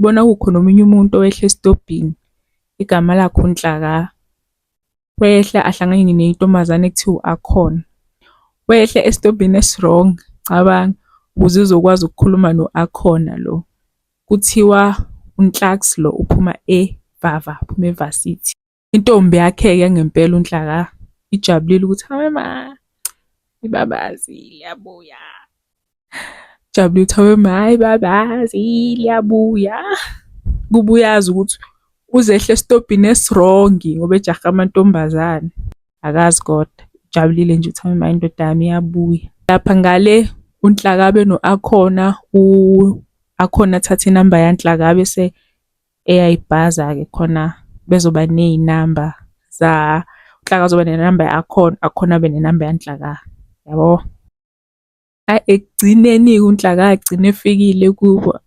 Sibona kukhona omunye umuntu owehla esitobhini, igama lakhe uNhlaka. Wehla ahlangane nentombazane ekuthiwa u-Akhona. Wehla esitobhini esi-wrong, cabanga, ukuze ezokwazi ukukhuluma no-Akhona lo. Kuthiwa uNhlaks lo uphuma eVava, uphuma e-varsity. Intombi yakhe-ke yangempela uNhlaka ijabulile ukuthi hawe ma, ibabazi liyabuya. Ijabulile ukuthi hawe ma, ibabazi liyabuya. Kuba uyazi ukuthi uzehle esitobhini esi-wrong ngoba ejahe amantombazane. Akazi kodwa, ujabulile nje ukuthi hawe ma indoda yami iyabuya. Lapha ngale uNhlaka beno-Akhona, u-Akhona athathe inamba yaNhlaka bese eyayibhaza-ke khona bezoba ney'namba za uNhlaka azoba nenamba ya-Akhona, Akhona abe nenamba yaNhlaka, yabo? Hhayi ekugcineni-ke uNhlaka agcine efikile kubo.